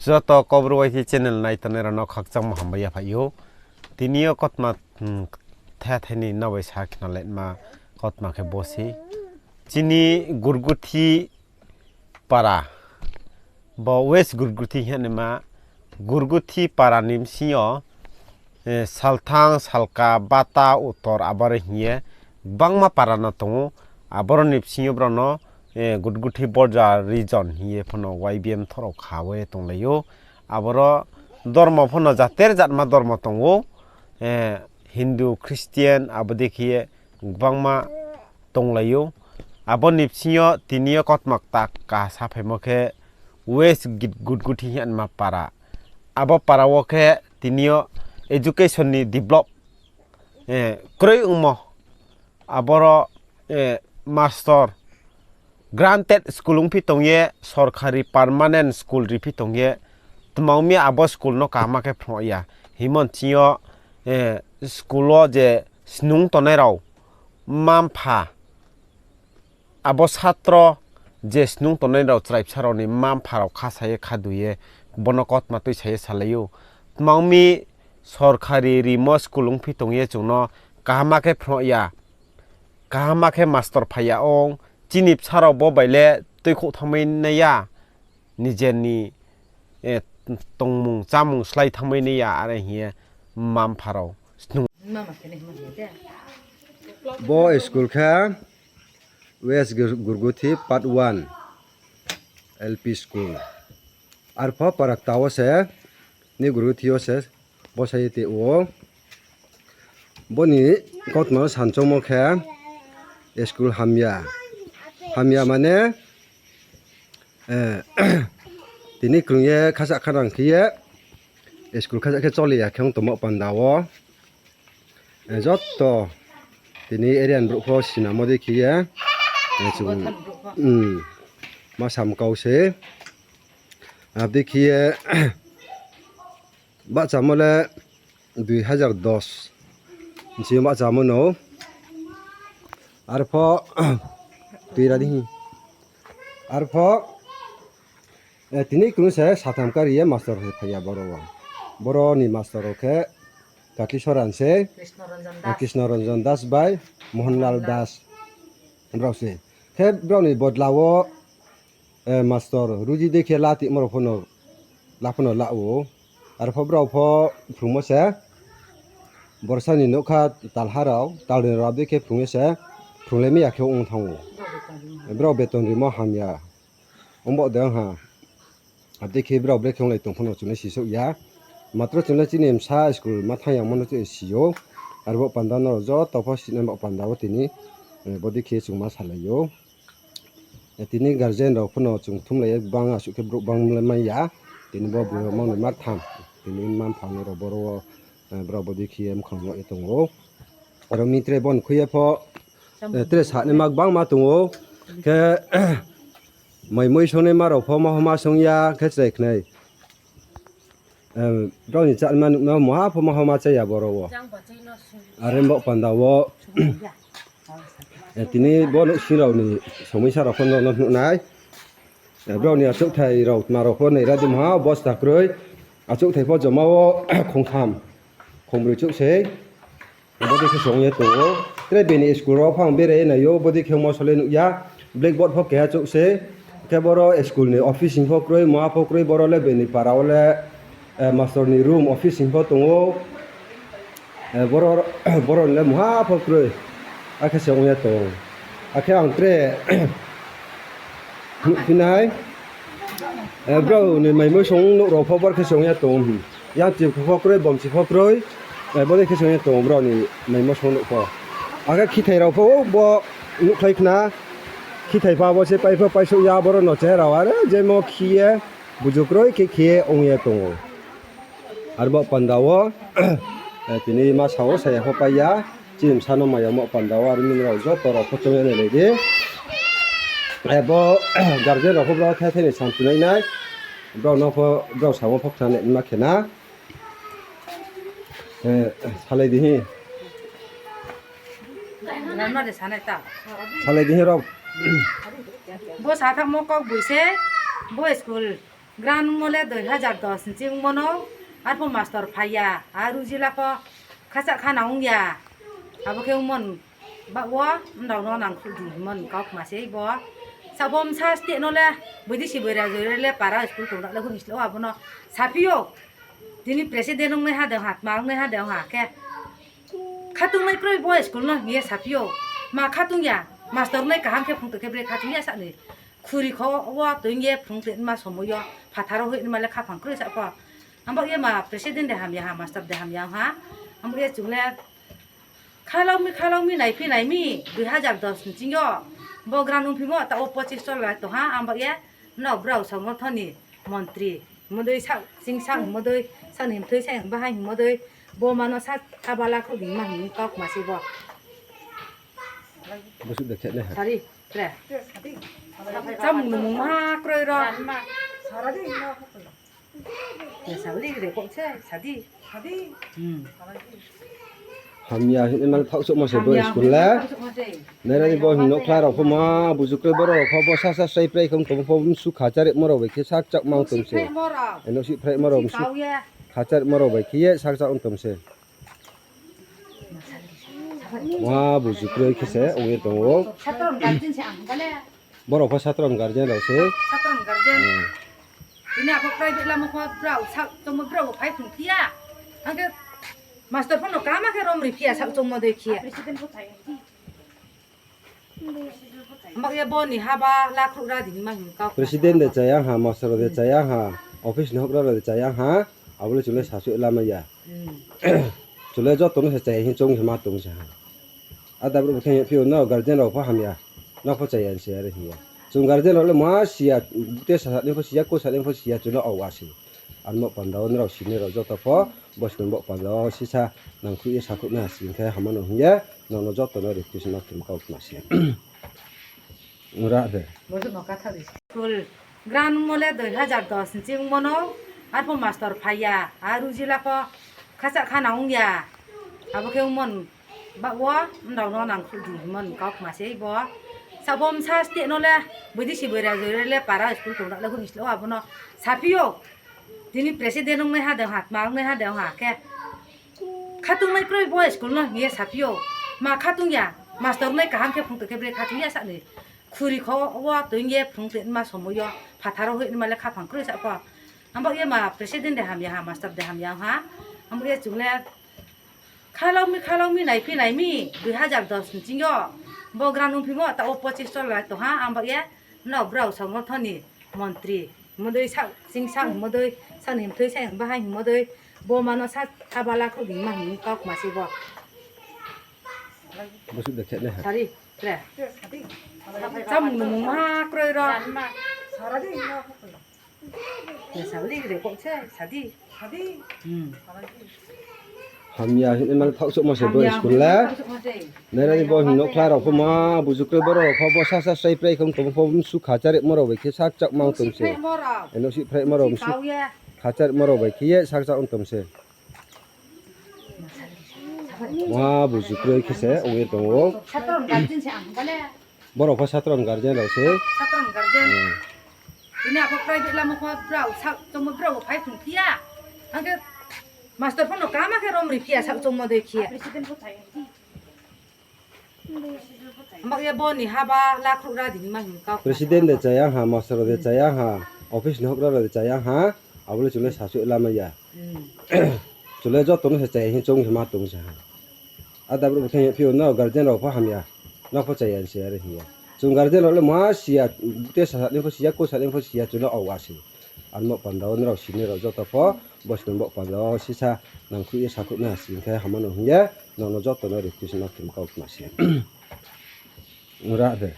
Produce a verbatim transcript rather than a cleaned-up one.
Joto Kaubru Y T channel nai tongnai rao no khakchangmo hambai yaphaih ou. Tini yo kautma, hmm, thethai ni nrao bai sa khnalaima kautma khe bo se. Chini Gurguthi para, bo West Gurguthi hingnaima Gurguthi para ni bsing yo, eh, salthang, salka, bata, utor, aboro hing ye gbangma para no tong ou. Aboro ni bsing yo brao no, eh, Gurguthi border region hing ye pho no Y B M thorao kha ye tonglai ou. Aboro dormo pho no jater jatma dormo tong ou, eh, Hindu, Christian, abo dei khe ye gbangma tonglai ou. Abo ni bsing yo tini yo kautma kta ka saphaimo khe West Git-, Gurguthi hingnaima para. Abo para wo khe tini yo education ni develop, eh, kroi ongmo. Aboro, eh, master granted school ongphi tong ye, sorkari permanent school riphi tong ye, tma ong mi abo school no kaham khe phrung ya. Himon ching yo, eh, school wo je snung tongnai rao, mma-mpha, abo satro je snung tongnai rao chrai bsa rao ni mma-mpha rao khasa ye khadu ye, bono kautma tuisa ye salai ou. Tma ong mi sorkari rimo school ongphi tong ye chung no kaham khe phrung ya, kaham khe master phai ya ong, chini bsa rao bo bai le tuikhouh thanngmai nai ya, nije ni, eh, tongmung chámung slái thanngmai nai ya, are hing ye mma-mpha rao snung. Bo school khe West Gur-, Gurguthi Part one L P School. Arpho para kta wo se, ni Gurguthi yo se, bo sa ye tong ou. Bo ni kautma no sanchongmo khe, school hamya. Hamya mane, eh, tini krung ye khasa khanang khe ye, school khasa khe choli ya khe ong tongmo panda wo. Eh, joto tini area ni brouh pho sinamo dei khe ye, eh, chung, hmm, ma sam kau se. Abo dei khe ye, bahchamo le dui hazar dos ni sing yo bahchamo no. Arpho, tuira di hi. Arpho, eh, tini krung se satham kari ye master hai phai ya boro wo. Boro ni master rao khe Katli Soran se, Krishna Ranjan Das. Eh, Krishna Ranjan Das bai Mohanlal Das. Brao se. Khe brao ni bodla wo, eh, master ruji dei khe la timo rao pho no, la pho no la ou. Arpho brao pho phrungmo se, borsa ni nougkha talha rao, talnoi rao abo dei khe phrung ye se, phrunglai mai ya khe ong thanng ou. Brao beton rimo hamya. Ongbo de ong ha. Abo dei khe brao bre khe onglai tong pho no chung le sisouh ya. Matro chung le chini bsa school ma thanng yamo no chung si ou. Arbo panda no joto pho sinai bo panda wo tini, eh, bo dei khe chung ma salai ou. Eh, tini guardian rao pho no chung thumlai ye bang asuh khe brouh bang le mai ya. Tini bo brouh rao mang ni ma tham. Tini mma-mpha ni rao boro wo, eh, brao bo dei khe ye mkhang nuh ye tong ou. Aro mi tre bo ni khui ye pho, eh, tre sanaima gbangma tong ou. Khe, mai mui songnaima rao pho ma homa song ya, khe chrai khnai. Eh, brao ni chánaima nuhma muha pho ma homa chá ya boro wo. Are bo panda wo, eh, tini bo nouhsing rao ni somoisa rao pho no nuh nai. Eh, brao ni achouhthai rao tma rao pho nai ra di muha bosta kroi. Achouhthai pho joma wo khongtham, khongbroi chouh sei. Bo dei khe se ong ye tong ou. Tre bini school rao pho ang bera ye nai ou, bo dei khe ongmo sole nuh ya. Blackboard pho keha chouh sei. Khe boro school ni office hing pho kroi, muha pho kroi, boro le bini para wo le, eh, master ni room, office hing pho tong ou. Eh, boro, boro ni le muha pho kroi. Akhe se ong ye tong ou. Akhe ang tre nuhphi nai. Eh, brao ni maimo song nouh rao pho boro khe se ong ye tong ou. Yangchi pho kroi, bomchi pho kroi. Eh, bo dei khe se ong ye tong ou brao ni maimo song nouh pho. Akhe khithai rao pho bo nuhkhlai khna. Khithai pha bo se pai pho paisouh ya boro no chehra are jemo khi ye, buju kroi khe khe ong ye tong ou. Arbo panda wo, eh, tini ma sa wo saya pho pai ya, chini bsa no maya mo panda wo, are nrao joto rao pho choung ye nailai di. Eh, bo guardian rao pho brao thethai ni samchunai nai, brao no pho, brao samo pho khna nai ma khe na. Eh, salai di hi. Salai di hi rao. Bo sathamo kok boi se, bo school Grant mo le dui hajar dos ni ching mo no, arphuh master phai ya, a ruji la pho khacha khana ong ya. Abo khe ongmo ni baoh wo nrao no nangkhruh di hingmo ni kau kma sei bo. Sabo bsa state no le, boidisi boira joi le para school tong rao le houh ni sle o abo no saphi ou. Tini president ong nai ha de ha, tma ong nai ha de ha khe. Khatung nai kroi bo school no hing ye saphi ou. Ma khatung ya, master nai kaham khe phrung tong khe bre khatung ya sa ni. Khuri kho wo toing ye phrung tongma somoi yo phathar wo hoih nima le khaphang kroi sa pho. Abo ye ma president de hamya ha, master de hamya ha. Abo ye chung le khalao mi, khalao mi, naiphi nai mi, dui hajar dos ni ching yo. Bo grant ongphimo, taoh wo pochis chol lai tong ha, abo ye nrao brao songothon ni montri hingmo dei, sa, ching sa hingmo dei, sa ni mthoi sa bahai hingmo dei, bo ma no sa abala khruh di ma hing kau kma sei bo. Bosuh de khe nai ha. Sari, tre. Chámung nungmung ma kroi ro. Sari, re kok se, sadi. Hamya hing mal thaoh souhmo se bo school le. Naira ni bo hing nokhla rao pho ma buju kroi, boro rao pho bo sa sa srai prai khe ong tong pho, msu khacha rimo rao bai khe sak chak mang tong se. Eno si phraimo rao msu khacha rimo rao bai khe ye sak chak ong tong se. Wa buju kroi khe se ong ye tong ou. Boro pho satro ni guardian rao se. Tini abo private lama pho brao sak chongmo brao phai phung phi ya. Ang khe master pho no kama khe rom ri phi ya sak chongmo dei khe. Abo ye bo ni haba lakhruh ra di ni ma hing kau. President de chaya ha, master rao de chaya ha, office ni houhgra rao de chaya ha, abo le chung le sasu lama ya. Chung le joto no se chaya hing choung se ma tong se ha. Ada brouh bo khe hing phi ou, no guardian rao pho hamya, no pho chaya se are hing ya. Chung guardian rao le ma si ya, te sa sa ni pho si ya, ko sa ni pho si ya, chung le awa se. Armo panda wo nrao sinai rao joto pho, bo sini bo panda wo sisa nangkhruh ye sakhruh nai ha sing khe hamo no hing ye, nrao no joto no request ma khe kau kma se. School grant mo le dui hajar dos ni ching mo no, arphuh master phai ya, a ruji la pho khacha khana ong ya. Abo khe ongmo ni baoh wo nrao no nangkhruh di hingmo ni kau kma sei bo. Sabo bsa state no le, boidisi boira joi le para school tong rao le houh ni sle o abo no saphi ou. Tini president ong nai ha de ha, tma ong nai ha de ha khe. Khatung nai kroi bo school no hing ye saphi ou. Ma khatung ya, master nai kaham khe phrung tong khe bre khatung ya sa ni. Khuri kho wo toing ye phrung tongma somoi yo phathar wo hoih nima le khaphang kroi sa pho. Abo ye ma president de hamya ha, master de hamya ha. Abo ye chung le khalao mi, khalao mi, naiphi nai mi, dui hajar dos ni ching yo. Bo grant ongphimo, taoh wo pochis chol lai tong ha, abo ye nrao brao songothon ni montri hingmo dei, sa, ching sa hingmo dei, sa ni mthoi sa bahai hingmo dei, bo ma no sa abala khruh di ma hing kau kma sei bo. Bosuh de khe nai ha. Sari, tre. Chámung nungmung ma kroi ro. Hamya hing mal thaoh souhmo se bo school le. Naira ni bo hing nokhla rao pho ma buju kroi, boro rao pho bo sa sa srai prai khe ong tong pho, msu khacha rimo rao bai khe sak chak mang tong se. Eno si phraimo rao msu khacha rimo rao bai khe ye sak chak ong tong se. Wa buju kroi khe se ong ye tong ou. Boro pho satro ni guardian rao se. Tini abo private lama pho brao sak chongmo brao phai phung phi ya. Ang khe master pho no kama khe rom ri phi ya sak chongmo dei khe. Abo ye bo ni haba lakhruh ra di ni ma hing kau. President de chaya ha, master rao de chaya ha, office ni houhgra rao de chaya ha, abo le chung le sasu lama ya. Chung le joto no se chaya hing choung se ma tong se ha. Ada brouh bo khe hing phi ou, no guardian rao pho hamya, no pho chaya se are hing ya. Chung guardian rao le ma si ya, te sa ni pho si ya, ko sa ni pho si ya, chung no awa se. Armo panda wo nrao sinai rao joto pho, bo sini bo panda wo sisa nangkhruh ye sakhruh nai ha sing khe hamo no hing ye, nrao no joto no request ma khe kau kma se. Ora de.